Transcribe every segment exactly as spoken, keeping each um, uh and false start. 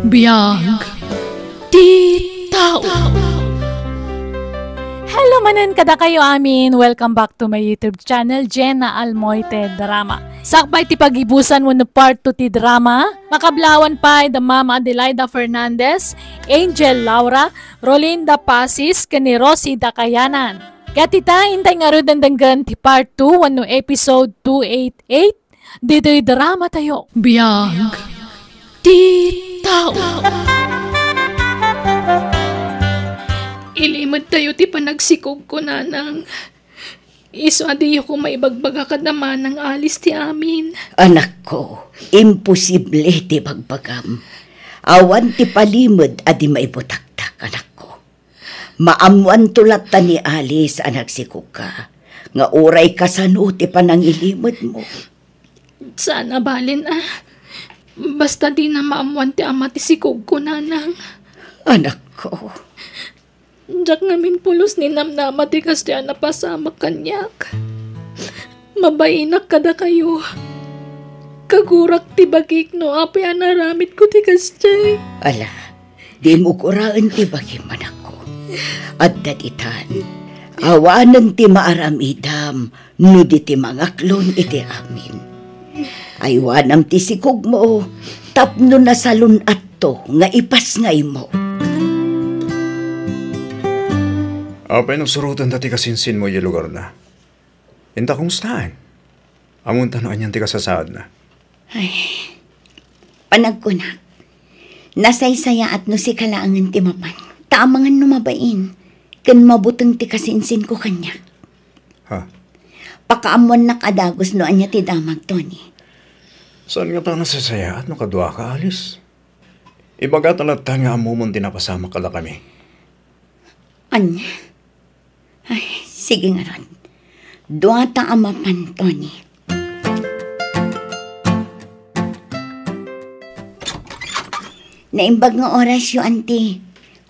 Biag ti tao. Hello manen kadakayo amin. Welcome back to my YouTube channel, Jenna Almoite Drama. Sakbay ti pagibusan wenno part two ti drama, makablawan pay da Mama Adelaida Fernandez, Angel Laura, Rolinda Pasis, ken ni Rosie Dakayanan. Ket ita, intay ngaruden denggen ti part two wenno episode two eight eight, ditoy drama tayo. Biag ti tao. Ilimed tayo ti panagsikogko, nanang. Isu a diyo ko maibagbaga kada manang Alice ti amin. Anakko, imposible ti bagbagam. Awan ti palimed a di maibutaktak, anakko. Maammoanto latta ni Alice a nagsikogka, nga uray kasano ti panangilimedmo. Saan a balen a. Basta dina maammoan ti ama ti sikogko, nanang. Anakko. Diak ngamin pulos ni namnama ti kastoy a napasamak kaniak. Mabainak kadakayo. Kagurak ti bagik no apay a naramidko ti kastoy. Ala, dimo guraen ti bagim, anakko. Adda ditan. Awanen ti maaramidam no di ti mangaklon iti amin. Aywanam ti sikogmo tapno nasalun-atto nga ipasngaymo. Apay no surotenda ti kasinsinmo idiay lugarna? Inta kumustaen? Ammonta no anian ti kasasaadna? Ay, panagkunak, nasaysayaat no sika laengen ti mapan. Ta amangan no mabain, ken mabuteng ti kasinsinko kaniak. Ha? Pakaammoannak a dagus no ania ti damag, Tony. Saan ngata a nasaysayaat no kaduaka, Alice? Ibagata latta nga ammomon ti napasamak kadakami. Ania? Ay, sige ngarud. Duata a mapan, Tony. Naimbag nga orasyo, anti.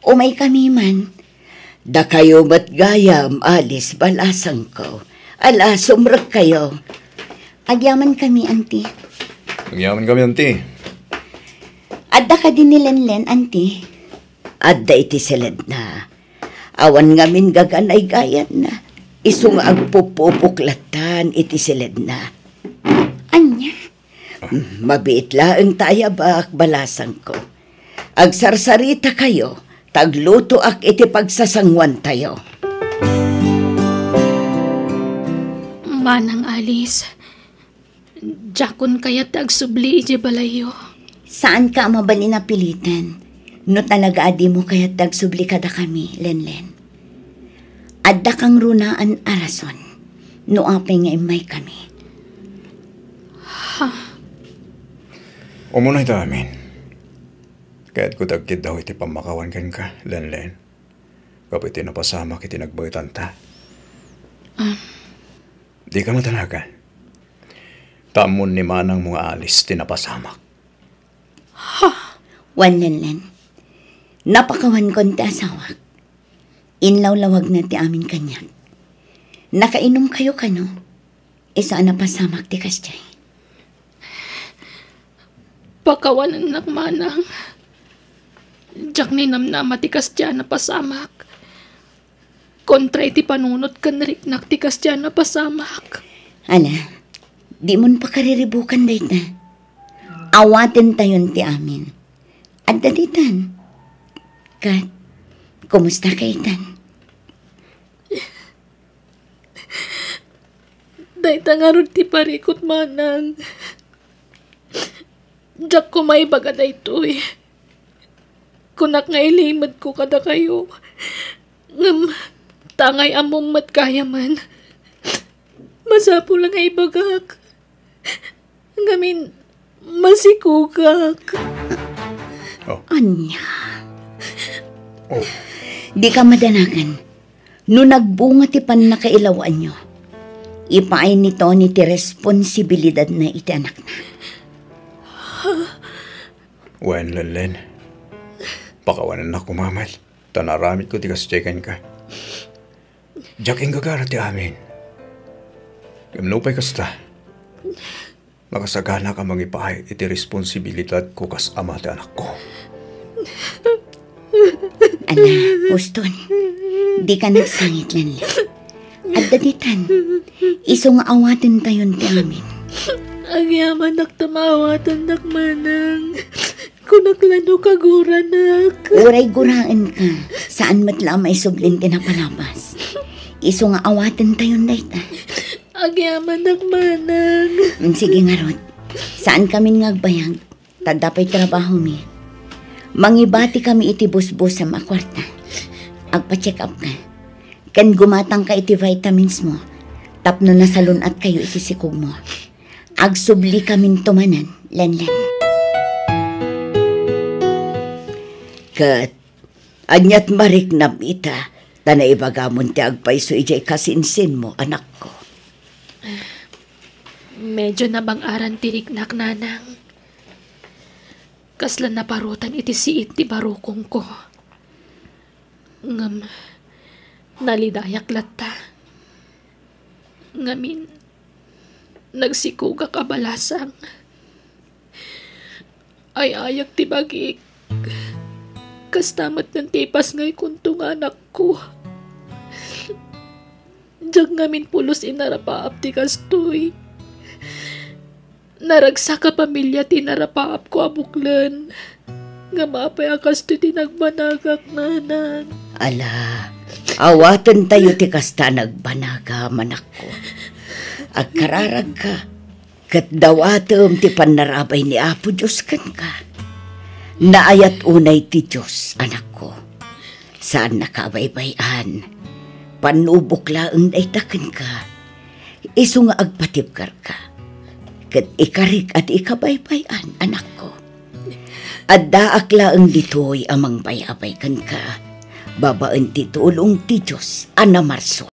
Umaykami man. Dakayo met gayam, Alice, balasangko. Ala, sumrekkayo. Agyamankami, anti. Agyamankami, anti. Adda kadi ni Lenlen, anti? Adda iti siledna. Awan ngamin gaganay gayanna. Isu nga agpupupok lattan iti siledna. Ania? Mm, mabiit laeng ta ayabak, balasangko. Agsarsarita kayo, ta aglutoak iti pagsasanguantayo. Manang Alice, diakon kayat ti agsubli idiay balayyo. Saanka a mabalin a pilitan no talaga a dimo kayat ti agsubli kadakami, Lenlen. Adda kangrunaan a rason no apay nga immaykami. Ha? Umuna ita amin. Kayatko ti agkiddaw iti pammakawan kenka, Lenlen. Gapu iti napasamak iti nagbaetanta. Ah. Dika madanagan. Ta ammon ni manangmo nga Alice ti napasamak. Ha? Wen, Lenlen. Napakawankon ti asawak. Inlawlawagna ti amin kaniak. Nakainumkayo kano? Isu a napasamak ti kasdiay. Pakawanennak, manang. Diak ninamnama ti kasdiay a napasamak. Kontra iti panunot ken riknak ti kasdiay a napasamak. Ala, dimon pakariribukan dayta. Awatentayon ti amin. Adda ditan. Kat, kumusta ka itan? Dayta ngarud ti parikut, manang. Diak koma ibaga daytoy. Kunak nga ilimedko kadakayo. Ngem, tangay ammom met gayamen. Masapul nga ibagak. Ngamin, masikogak. Oh. Ania? Oh. Dika madanagan. No nagbunga ti pannakailawanyo, ipaay ni Tony ti responsibilidadna iti anakna. Wen, Lenlen. Pakawanennak koma met, ta naaramidko ti kasdiay kenka. Diak inggagara ti amin. Ngem nupay kasta, nakasaganak a mangipaay iti responsibilidadko kas ama ti anakko. Ala, huston. Dika nagsangit, Lenlen. Adda ditan. Isu nga awatentayon ti amin. Agyamanak ta maawatennak, manang. Kunak la no kaguranak. Uray guraenka. Saan met la a maisublin ti napalabas. Isu nga awatentayon dayta. Agyamanak, manang. Mm, sige ngarud. Saan kamin nga agbayag? Ta adda pay trabahomi. Mangibatikami iti busbusem a kuarta. Agpa-check up ka. Ken gumatangka iti vitamins mo. Tapno nasalun-atkayo iti sikogmo. Agsubli kaminto manen, Lenlen. Ket aniat mariknam ita, ta naibagamon ti agpayso idiay kasinsinmo, anakko. Medyo nabang-aran ti riknak, nanang. Kasla naparutan iti siit ti barukongko. Ngem nalidayak latta. Ngamin, nagsikogak a balasang. Ay-ayak ti bagik. Kasta met ti ipasngaykonto nga anakko. Diak ngamin pulos inarapaap ti kastoy. Naragsak a pamilia ti narapaapko a buklen. Ngem apay a kastoy ti nagbanagak, nanang? Ala, awatentayo ti kasta a nagbanagam, anakko. Agkararagka, ket dawatem ti pannarabay ni Apo Dios kenka. Naayat unay ti Dios, anakko. Saannaka a baybay-an. Pannubok laeng dayta kenka. Isu nga agpatibkerka. Ket ikarik a di ka baybay-an, anakko. Addaak laeng ditoy a mangbayabay kenka. Babaen ti tulong ti Dios a namarsua.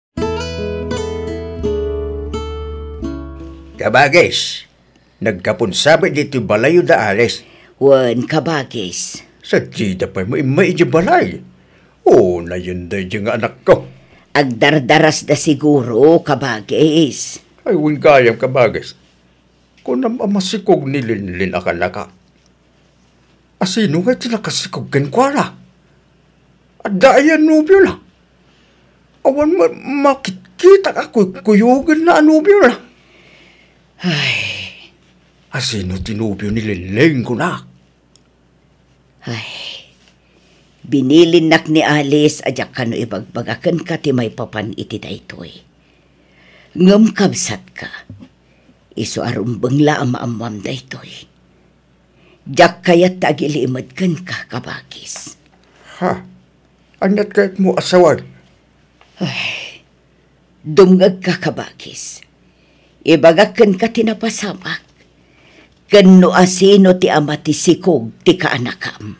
Kabagis, nagkapon sabit ditoy balayyo da Alice. Wen, kabagis. Sadida pay maimmay idiay balay. O, nayon daydi nga anakko. Agdardarasda siguro, kabagis. Ay, wen gayam, kabagis. Kunam a masikog ni Linlin a kanaka. Asino ngay ti nakasikog kenkuana? Adda aya nobio na? Awan ma-, makitkitak a kuykuyogen na a nobio na. Ay. Asino ti nobio ni Linlin, kunak? Ay. Binilinnak ni Alice a diak kano ibagbaga kenka ti maipapan iti daytoy. Ngem kabsatka, isu a rumbeng la a maammoam daytoy. Diak kayat ta agilimed kenka, kabagis. Ha? Aniat kayatmo a sawen? Ay, dumngegka, kabagis. Ibagak kenka ti napasabak. Ken no asino ti ama ti sikog ti kaanakam.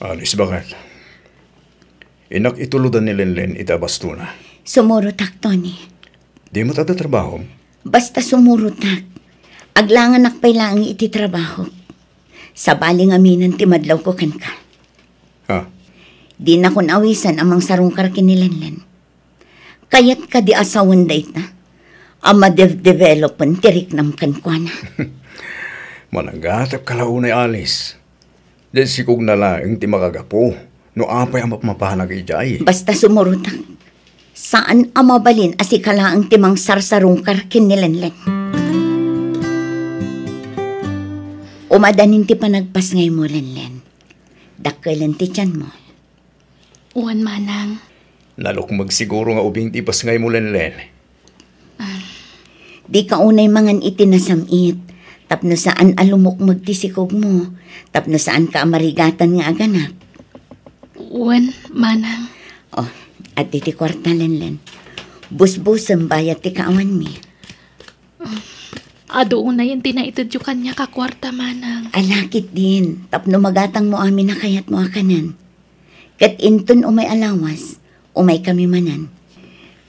Alice, bakit? Innak ituludan ni Lenlen iti abastona. Sumurotak, Tony. Di met adda trabahom? Basta sumurotak. Aglanganak pay laeng iti trabahok. Sabali ngamin ti madlawko kenka. Ha? Dinakon awisan a mangsarungkar ken ni Lenlen. Kayat kadi a sawen dayta a madev-developen ti riknam kenkuana. Mananggatep ka la unay, Alice. Diay sikogna laeng ti makagapu no apay a mapmapanak idiay. Basta sumurotak. Saan a mabalin a sika laeng ti mangsarsarungkar ken ni Lenlen. Umadanin ti panagpasngaymo, Lenlen. Dakkelen ti tianmo. Wen, manang. Nalukmeg siguro nga ubing ti ipasngaymo, Lenlen. Ah. Dika unay mangan iti nasam-it, tapno saan a lumukmeg ti sikogmo, tapno saanka a marigatan nga aganak. Wen, manang. Oh, adda ti kuarta, Lenlen. Busbusem bayat ti kaawanmi. Adu unayen ti naitedyo kaniak a kuarta, manang. Ala, ketdin, tapno magatangmo amin a kayatmo a kanen. Ket inton umay a lawas, umaykami manen.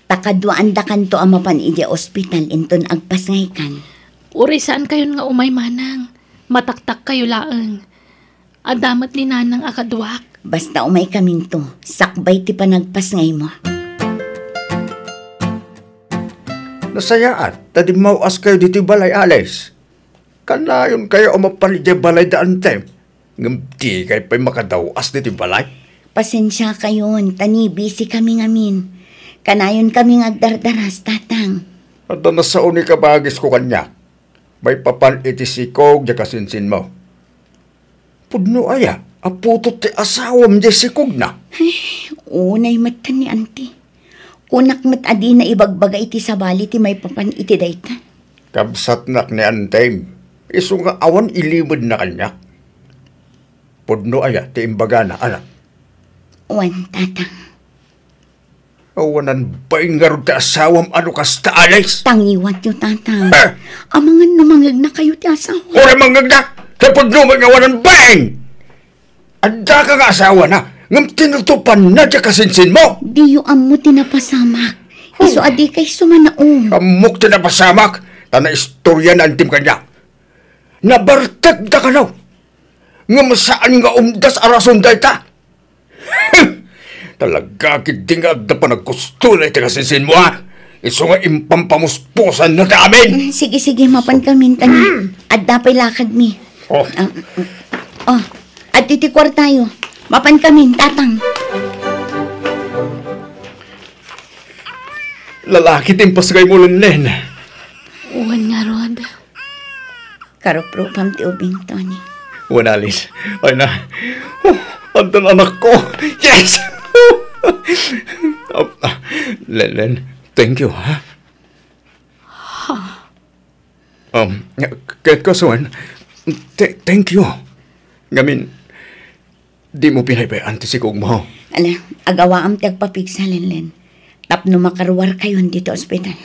Ta kaduaandakanto a mapan idiay ospital inton agpasngaykan. Uray saankayon nga umay, manang. Mataktakkayo laeng. Adda met ni nanang a kaduak. Basta umaykaminto, sakbay ti panagpasngaymo. Nasayaat, ta dimmaw-askayo ditoy balay, Alice. Kanayon kayo a mapan idiay balay da Antem, ngem dikay pay makadaw-as ditoy balay? Pasensiakayon, ta ni busy kami ngamin. Kanayon kami nga agdardaras, Tatang. Adda nasaoni kabagisko kaniak. Maipapan iti sikog diay kasinsinmo. Pudno aya a putot ti asawam diay sikogna? Ay, unay met ni Auntie. Kunak met a dina ibagbaga iti sabali ti maipapan iti dayta. Kabsatnak ni Antem, isu nga awan ilimedna kaniak. Pudno aya ti imbagana, anak? Wen, Tatang. Awanan bain ngarud ti asawam a no kasta, Alice? Tangiwatyo, Tatang. Eh! Amangan no mangegnakayo ti asawa. Uray mangngegna! Napudno met nga awanan bain! Addaka nga asawana, ngem tinutopanna diay kasinsinmo! Diyo ammo ti napasamak. Isu a dikay sumanaom. Ammok ti napasamak, ta naistorya ni Antem kaniak. Nabartekda kano. Ngem saan nga umdas a rason dayta. Talaga ketdi nga adda panagkustona iti kasinsinmo, a? Isu nga impampamuspusanna ti amin. Mm, sige, sige, mapan kami, Tani. Adda pay lakadmi. Oh. Ah, mm. Oh, adda ti kuartayo. Mapan kami, Tatang. Lalaki ti impasgaymo, Lenlen. Wen ngarud. Karuprupam ti ubing, Tony. Wen, Alice. Ay na. Oh, addan anakko. Yes! Ah, ah, Lenlen, thank you, ha? Um, k-, k-, kasuan, th-, thank you. Ngamin, dimo pinaybay-an ti sikogmo. Ala, agawaam ti agpapigsa, Lenlen. Tapno makaruarkayon ditoy ospital.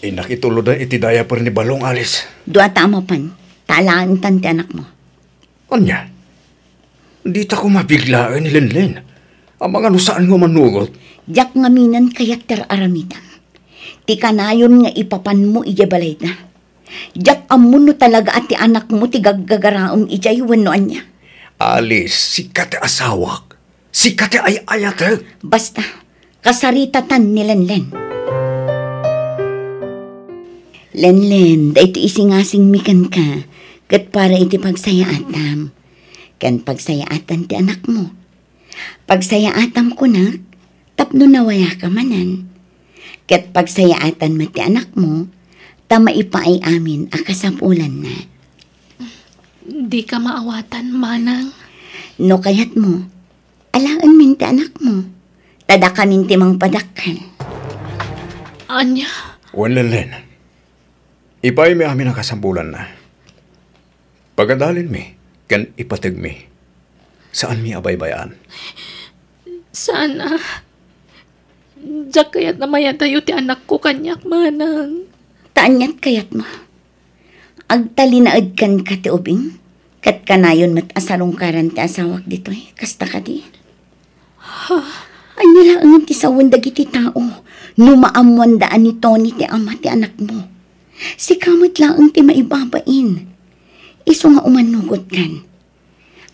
Innak itulod iti diaper ni Balong, Alice. Dua ta a mapan, ta alaentan ti anakmo. Ania? Dita koma biglaen ni Lenlen. Amangan no saan nga manugot. Diak ngamin kayat ti ar-aramitam. Ti kanayon nga ipapanmo idiay balayda. Diak ammo no talaga a ti anakmo ti gaggagaraem idiay wenno ania. Alice, sika ti asawak. Sika ti ay-ayatek. Basta, kasaritatan ni Lenlen. Lenlen, daytoy isingasingmi kenka, ket para iti pagsayaatam, ken pagsayaatan ti anakmo. Pagsayaatam kunak, tapno nawayaka manen. Ket pagsayaatan met ti anakmo, ta maipaay amin a kasapulanna. Dika maawatan, manang. No kayatmo, alaenmin ti anakmo, ta dakamin ti mangpadakkel. Ania? Wen, Lenlen. Ipaaymi amin a kasapulanna. Pagadalinmi ken ipategmi. Saanmi a baybay-an. Saan a. Diak kayat a mayadayo ti anakko kaniak, manang. Ta aniat kayatmo? Agtalinaed kenka ti ubing, ket kanayon met a sarungkaran ti asawak ditoy. Kasta kadi? Ha? Ania laengen ti sawen dagiti tao no maammoanda a ni Tony ti ama ti anakmo? Sika met laeng ti maibabain. Isu nga umannugotkan.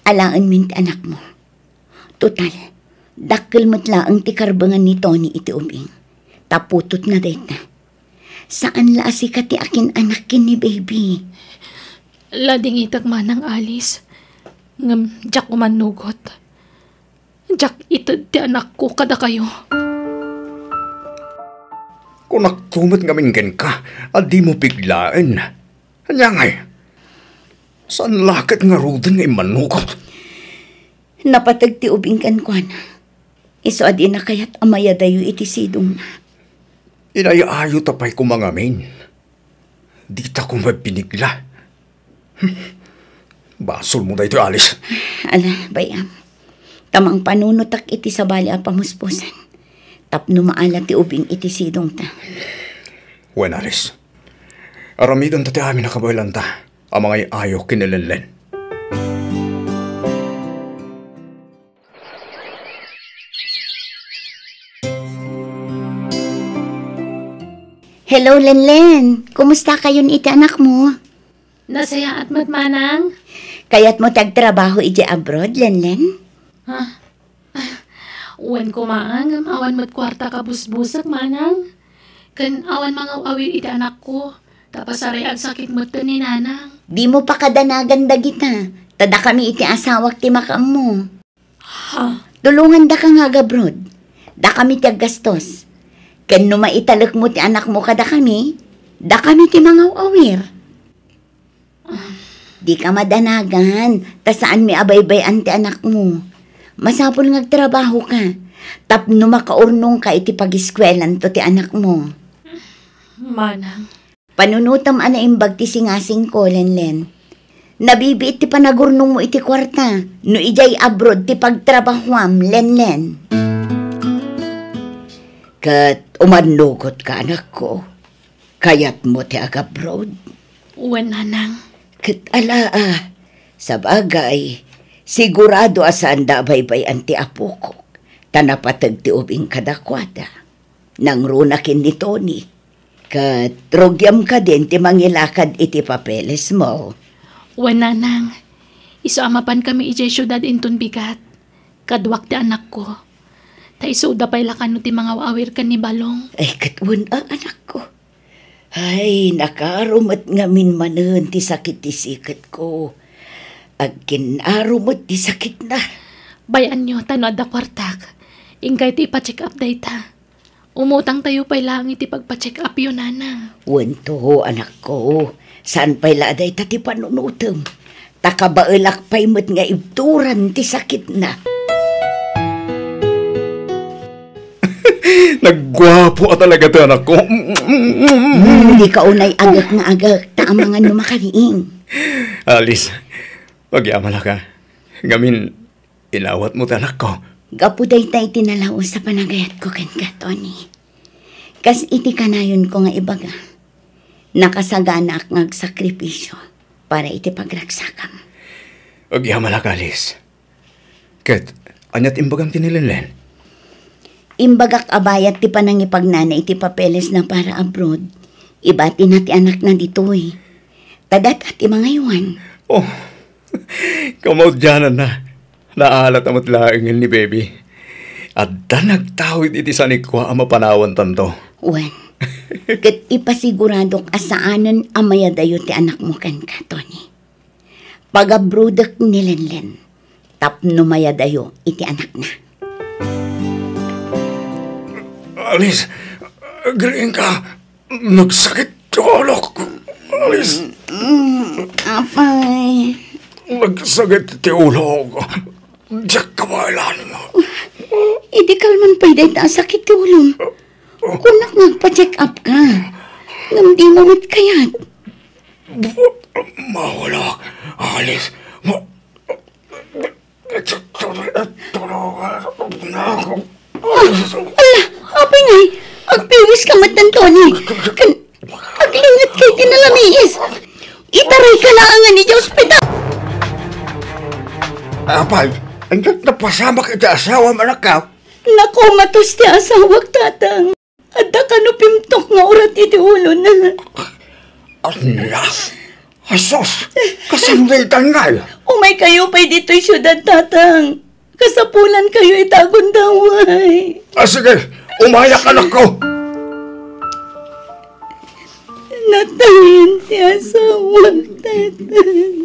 Alaenmin ti anakmo. Total, dakkel met laeng ti karbengan ni Tony iti ubing. Ta putotna dayta. Saan la a sika ti akin-anak ken ni baby. Ladingitek manang, Alice. Ngem diak umannugot. Diak ited ti anakko kadakayo. Kunakto met ngamin kenka a dimo biglaen. Ania ngay? Saan la ket ngaruden nga immannugot? Napateg ti ubing kenkuana. Isu a dina kayat a mayadayo iti sidongna. Inay-ayo ta pay koma ngamin. Dita koma binigla. Basolmo daytoy, Alice. Ala, bay-am. Ta mangpanunotak iti sabali a pamuspusan. Tapno maala ti ubing iti sidongta. Wen, Alice. Aramidenta ti amin a kabaelanta a mangay-ayo ken ni Lenlen. Hello, Lenlen. Kumusta kayon iti anakmo? Nasayaat met, manang. Kayatmo ti agtrabaho idiay abroad, Lenlen? Ah, Wen koma, ngem awan met kuarta kabusbusek, manang. Ken awan mangaw-awir iti anakko, ta pasaray agsakit metten ni nanang. Dimo pakadanagan dagita, ta dakami iti asawak ti makaammo. Ha? Tulongandaka nga agabroad. Dakami ti aggastos. Ken no maitalekmo ti anakmo kadakami, dakami ti mangaw-awir. Dika madanagan, ta saanmi a baybay-an ti anakmo. Masapul nga agtrabahoka, tapno makaurnongka iti pagiskuelanto ti anakmo. Manang. Panunotem a naimbag ti singasingko, Lenlen. Nabibiit ti panagurnongmo iti kuarta, no idiay abroad ti pagtrabahoam, Lenlen. Ket umannugotka, anakko. Kayatmo ti agabroad? Wen, nanang. Ket ala a, sabagay, sigurado a saanda a baybay-an ti apokok, ta napateg ti ubing kadakuada. Nangruna ken ni Tony. Ket rugiam kadin ti mangilakad iti papelesmo. Wen, nanang. Isu a mapankami idiay siudad inton bigat. Kaduak ti anakko. Ta isuda pay la kano ti mangaw-awir ken ni Balong. Ay, ket wen a, anakko. Ay, nakaro met ngamin manen ti sakit ti siketko. Agkinnaro met ti sakitna. Bay-anyo, ta no adda kuartak, inkayto ipa-check up dayta. Umutangtayo pay laeng iti pagpa-check up yo, nanang. Wen to, anakko. Saan pay la a dayta ti panunotem. Ta kabaelak pay met nga ibturan ti sakitna. Nagguapo a talaga ti anakko. Mm, dika unay agek nga agek, ta amangan no makariing. Alice, agyamanak a. Ngamin, inawatmo ti anakko. Gapu dayta iti nalaus a panagayatko kenka, Tony. Kas iti kanayonko nga ibaga, nakasaganaak nga agsakripisio para iti pagragsakam. Agyamanak, Alice. Ket, ania ti imbagam ken ni Lenlen? Imbagak a bayat ti panangipagnana iti papelesna para abroad, ibatina ti anakna ditoy. Ta data ti mangaywan. Oh, kamaudiananna. Naalata met laengen ni Baby. Adda nagtawid iti sanikua a mapanawantanto. Wen, ket ipasiguradok a saanen a mayadayo ti anakmo kenka, Tony. Pagabrodek ni Lenlen tapno mayadayo iti anakna. Alice, agriingka. Nagsakit ti ulok. Alice. Mm, apay. Nagsakit ti ulok. Diak kabaelan. Idi kalman pay dayta a sakit ti ulom. Kunak nga agpa-check up ka. Ngem dimo met kayat. Maulok. Alice. Ma-, Ah, ala, apay ngay, agpiwis ka met, Tony. Ken aglinget ka iti nalamiis. Itaray ka laengen idiay ospital. Apay, inton napasamak iti asawam, anakko? Nakomatos ti asawak, Tatang. Adda kano pimtok nga urat iti ulona. Ala! Jesus! Kasano daytan ngay? Umaykayo pay ditoy siudad, Tatang. Kasapulankayo ita a gundaway. Ah, sige. Umayak, anakko. Natayen ti asawak, Tatang.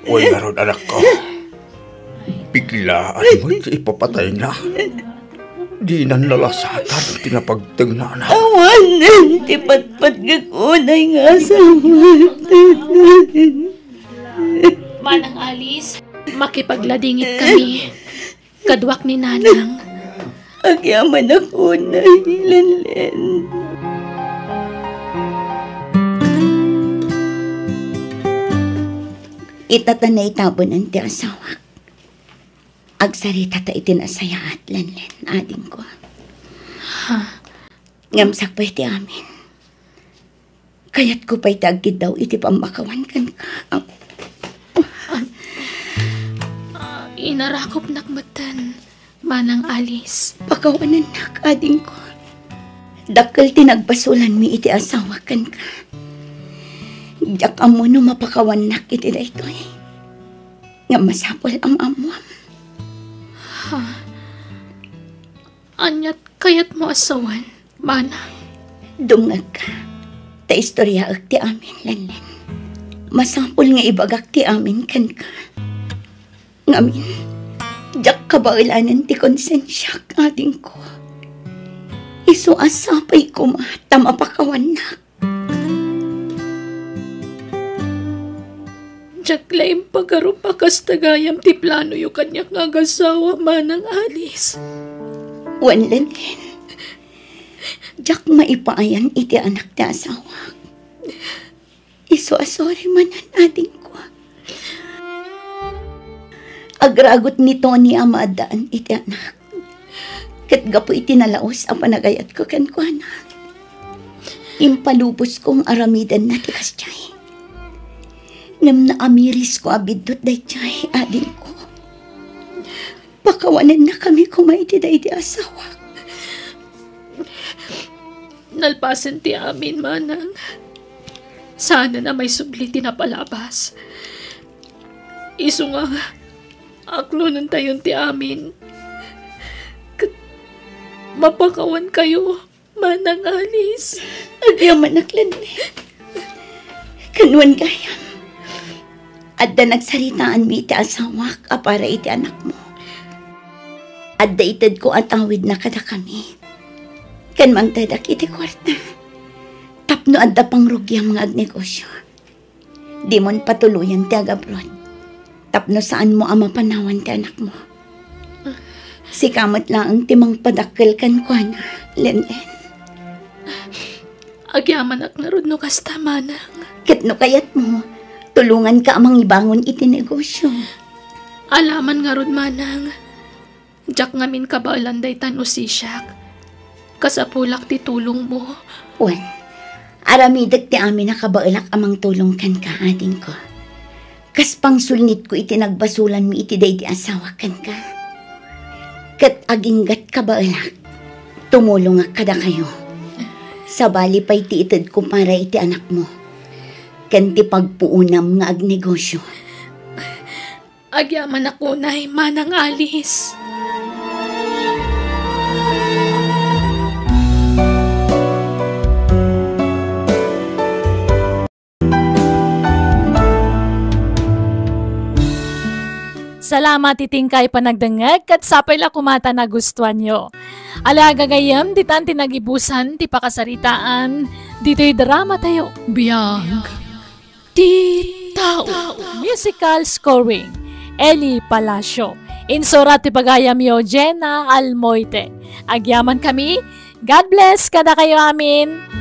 Uy, ngarud, anakko. Biglaan met ti ipapatayna. Dinan nalasatan ti napagtengnana. Awanen ti patpatgek unay nga asawa. Manang Alice, makipagladingit kami. Kaduak ni Nanang. Agyamanak unay, Lenlen. Ita ta naitabunan ti asawak. Agsarita ta iti nasayaat, Lenlen, adingko. Ha? Ngem sakbay ti amin, kayatko pay ti agkiddaw iti pammakawan kenka. Ah, inarakupnak metten, Manang Alice. Pakawanennak, adingko. Dakkel ti nagbasolanmi iti asawak kenka. Diak ammo no mapakawannak iti daytoy. Ngem masapul a maammuam. Aniat kayatmo a sawen, manang? Dumngegka, ta istoriaek ti amin, Lenlen. Masapul nga ibagak ti amin kenka. Ngamin, diak kabaelanen ti konsensiak, adingko. Isu a sapay koma ta mapakawannak. Diak la impagarup a kasta gayam ti planoyo kaniak nga agasawa, Manang Alice. Wen, Lenlen, diak maipaayan iti anak ti asawak. Isu a sorry manen, adingko. Agragut ni Tony a maaddaan iti anak. Ket gapu iti nalaus a panagayatko kenkuana, impalubosko nga aramidenna ti kasdiay. Ngem naamirisko a biddut daydiay, adingko. Pakawanennakami koma iti daydi asawak. Nalpasen ti amin, manang. Saanen a maisubli ti napalabas. Isu nga, aklonentayon ti amin. Ket mapakawankayo, Manang Alice. Agyamanak, Lenlen. Kanuan gayam. Adda nagsaritaanmi iti asawak a para iti anakmo. Adda itedko a tawidna kadakami. Ken mangtedak iti kuarta. Tapno adda pangrugiam nga agnegosyo. Dimon patuloyen ti agabroad. Tapno saanmo a mapanawan ti anakmo. Sika met laeng ti mangpadakkel kenkuana, Lenlen. Agyamanak ngarud no kasta, manang. Ket no kayatmo, tulonganka a mangibangon iti negosyo. Alaman ngarud, manang. Diak ngamin kabaelan dayta no sisiak. Kasapulak ti tulongmo. Wen, aramidek ti amin a kabaelak a mangtulong kenka, adingko. Kas pangsulngitko iti nagbasolanmi iti daydi asawak kenka. Ket aginggat kabaelak, tumulongak kadakayo. Sabali pay ti itedko para iti anakmo ken ti pagpuonam nga agnegosyo. Agyamanak unay, Manang Alice. Salamat iti inkay panagdengngeg ket sapay la koma ta nagustuanyo. Ala, gagayyem, ditan ti nagibusan ti pakasaritaan ditoy dramatayo. Biag ti tao. Musical scoring, Eli Palacio. Insurat ti pagayamyo, Jenna Almoite. Agyamankami. God bless kadakayo amin.